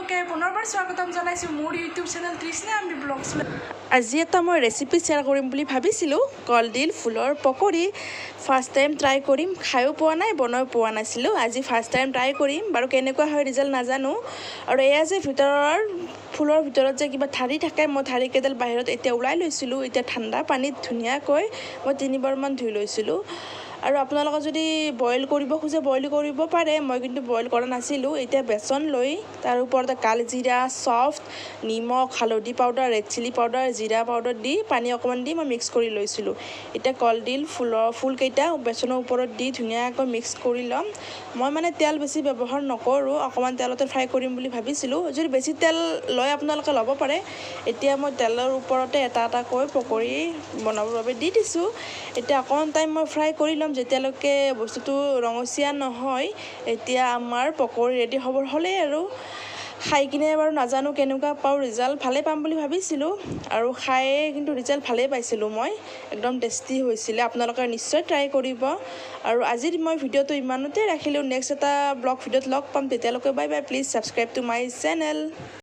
সকলোকে পুনৰবাৰ স্বাগতম জনাইছোঁ মোৰ ইউটিউব চেনেল তৃষ্ণা আমি ব্লগছ। আজি এটা মই ৰেচিপি শ্বেয়াৰ কৰিম বুলি ভাবিছিলোঁ, কলডিল ফুলৰ পকৰি। ফাৰ্ষ্ট টাইম ট্ৰাই কৰিম। খায়ো পোৱা নাই, বনায়ো পোৱা নাছিলোঁ। আজি ফাৰ্ষ্ট টাইম ট্ৰাই কৰিম। বাৰু, কেনেকুৱা হয় ৰিজাল্ট নাজানো। আৰু এয়া যে ভিতৰৰ ফুলৰ ভিতৰত যে কিবা ঠাৰি থাকে, মই ঠাৰিকেইডাল বাহিৰত এতিয়া ওলাই লৈছিলোঁ। এতিয়া ঠাণ্ডা পানীত ধুনীয়াকৈ মই তিনিবাৰমান ধুই লৈছিলোঁ। আৰু আপোনালোকে যদি বইল কৰিব খোজে, বইল কৰিব পাৰে। মই কিন্তু বইল কৰা নাছিলোঁ। এতিয়া বেচন লৈ তাৰ ওপৰতে কালজিৰা, চফ, নিমখ, হালধি পাউডাৰ, ৰেড চিলি পাউডাৰ, জিৰা পাউডাৰ দি পানী অকণমান দি মই মিক্স কৰি লৈছিলোঁ। এতিয়া কলডিল ফুলৰ ফুলকেইটা বেচনৰ ওপৰত দি ধুনীয়াকৈ মিক্স কৰি ল'ম। মই মানে তেল বেছি ব্যৱহাৰ নকৰোঁ, অকণমান তেলতে ফ্ৰাই কৰিম বুলি ভাবিছিলোঁ। যদি বেছি তেল লয়, আপোনালোকে ল'ব পাৰে। এতিয়া মই তেলৰ ওপৰতে এটা এটাকৈ পকৰি বনাবৰ বাবে দি দিছোঁ। এতিয়া অকণমান টাইম মই ফ্ৰাই কৰি ল'ম, যেতিয়ালৈকে বস্তুটো ৰঙচুৱা নহয়। এতিয়া আমাৰ পকৰি ৰেডি হ'বৰ হ'লেই। আৰু খাই কিনে বাৰু নাজানো কেনেকুৱা পাওঁ ৰিজাল্ট, ভালেই পাম বুলি ভাবিছিলোঁ। আৰু খাই কিন্তু ৰিজাল্ট ভালেই পাইছিলোঁ মই। একদম টেষ্টি হৈছিলে। আপোনালোকে নিশ্চয় ট্ৰাই কৰিব। আৰু আজিৰ মই ভিডিঅ'টো ইমানতে ৰাখিলোঁ। নেক্সট এটা ব্লগ ভিডিঅ'ত লগ পাম। তেতিয়ালৈকে bye bye. Please subscribe to my channel.